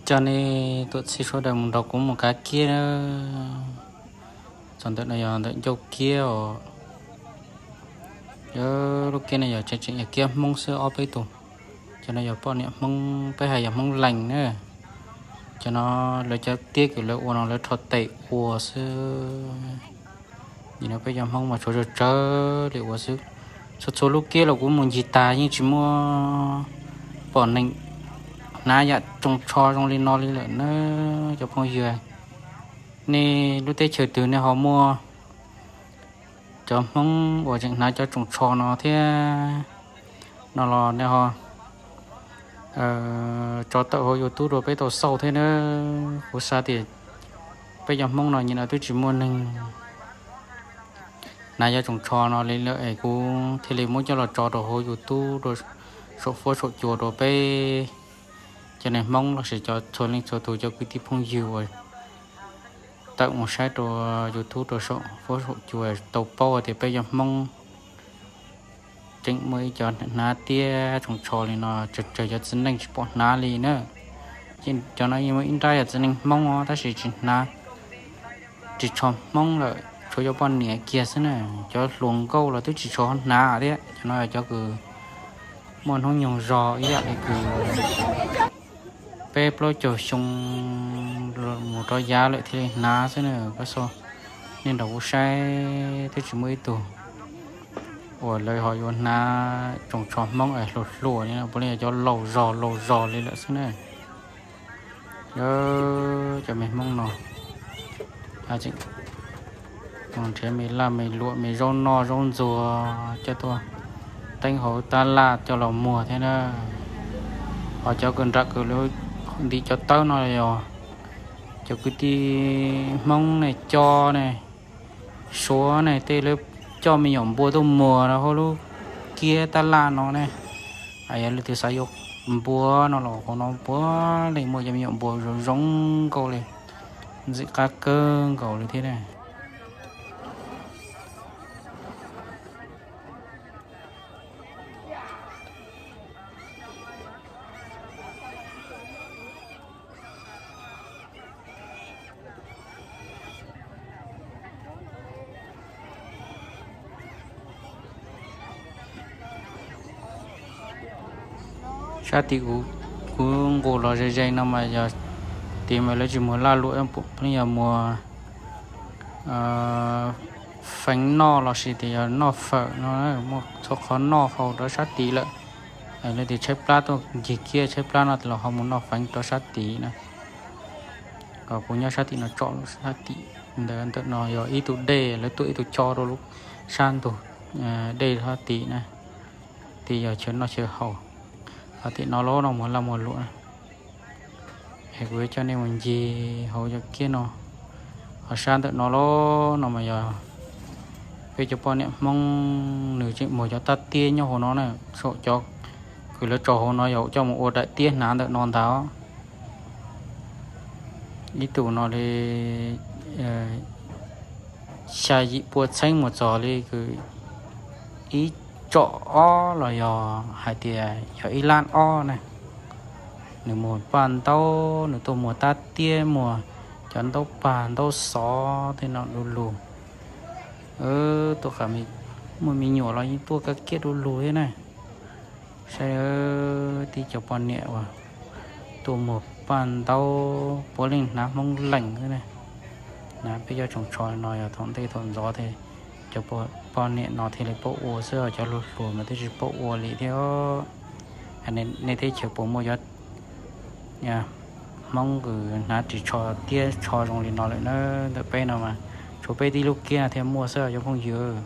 Coj nej tuam txhij sawv daws mus nrog kuv mus kav kiab na. Txog ntawm no yog ntawm ncauj kiab os. Lub kiab no yog tseem tseem yog kiab Hmoob xwb ob peb tus. Cov no yog poj niam Hmoob, peb hais yog Hmoob Lees na. Cov no lawv cov tiab kws lawv ua no lawv rho tes ua xwb. Nim no peb cov Hmoob mas tshuav tsawg tsawg li ua xwb. Txhua txhua lub kiab los kuv mus ncig tag yeej tsis muaj pom neeg hnav yam tsoos tsho zoo li no li lawm na cov phooj ywg. Nej lub teb chaws twg nej ho muaj cov Hmoob uas tseem hnav cov tsoos tsho no thiab no los nej ho tso tawm hauv YouTube rau peb tau xauj thiab na. Kuv xav tias peb cov Hmoob no nim no twb tsis muaj neeg hnav cov tsoos tsho no li lawm es kuv thiaj li muab coj los tso rau hauv YouTube rau saum fuab saum cua rau peb cov neeg Hmoob lossis cov txhua leej txhua tus cov kwv tij phooj ywg uas tawm mus saib rau YouTube rau saum fuab saum cua tau paub tias peb cov Hmoob tseem muaj ib co hnav tiab tsoos tsho li no, tsawg tsawg cov txiv neej tsis pom hnav li na. Cov no yeej muaj ib nrab yog txiv neej Hmoob os tab sis tsis hnav ris tsho Hmoob lawm, tshuav cov poj niam kiag xwb na. Cov hluas nkauj los twb tsis tshua hnav thiab. Cov no yog cov kws muaj hnub nyoog zog ib yam li kws peb plaub caug xyoo mus rov yav lawm thiaj li hnav xwb na. Koj xauj, nej nrog kuv saib twb tsis muaj ib tug uas lawv ho yuav hnav tsoos tsho Hmoob es hluas hluas li no, puav leej yog cov laus zog laus zog li lawm xwb na. Cov me Hmoob no nrhiav me laj me luam me zaub noj zaub ntxuag coj tuaj teeb hauv tab laj coj los muag thiab na. Ho cov kws nram kws lawv ntim cov tawb no yog cov kwv tij Hmoob ne, Co ne, Suav ne, tej lawv coj me nyuam npua tuaj muag rau hauv lub kiab tab laj no ne. Yog leej twg xav yuav npua no los hauv no puav leej muaj cov me nyuam npua zoo zoo nkauj li, ntxim qab kawg nkaus li thiab na. Sab tim kuv nqus los ze ze no mas yog tim mas lawv tsis muag laj luam, puav leej yog muag feev noj lossis tias yog noj fawm no, muaj txhua qhov noj haus rau sab tid lawm. Leej twg tshaib plab tuaj ncig kiab tshaib plab no los ho mus noj feev rau sab tid na. Kuv nyob sab tim no tsom sab tim ntawd, ntawm no yog ib tug dej, lawv tuaj ib tug co rau lub sab ntug dej sab tid na, tid yog chaw noj chaw haus. Ho tim no los no muag laj muag luam na. Es kuv yuav coj nej mus ncig hauv cov kiab no. Ho sab ntawm no los no mas yog peb cov poj niam Hmoob nws tseem muag cov tab tiab nyob hauv no na, saum cov kws lawv tso hauv no yog coj mus ua daim tiab hnav ntawm no ntag. Ib tug no li xya yim pua txheeb mus txog li kws ib tsom ob los yog hais tias yog ib lab ob na. Nws muag paj ntaub, nws tuaj muag tab tiab, muag cov ntaub pag ntaub xov tej no du lug. Tuaj qhov muaj me nyuam los yeej tuaj kab kiab du lug thiab na. Saib tib cov poj niam uas tuaj muag paj ntaub puav leej hnav Hmoob Lees xwb na. Na peb cov tsoos tsho no yog thaum ntej thaum ntxov thiaj cov poj niam no thiaj li paub ua xwb, cov hluas hluas mas twb tsis paub ua li thiab. Nej teb chaws puas muaj cov Hmoob kws hnav ris tsho tiab tsho zoo li no lawm na? Ntawm peb no mas tshuav peb tib lub kiab no thiaj muaj xwb cov phooj ywg.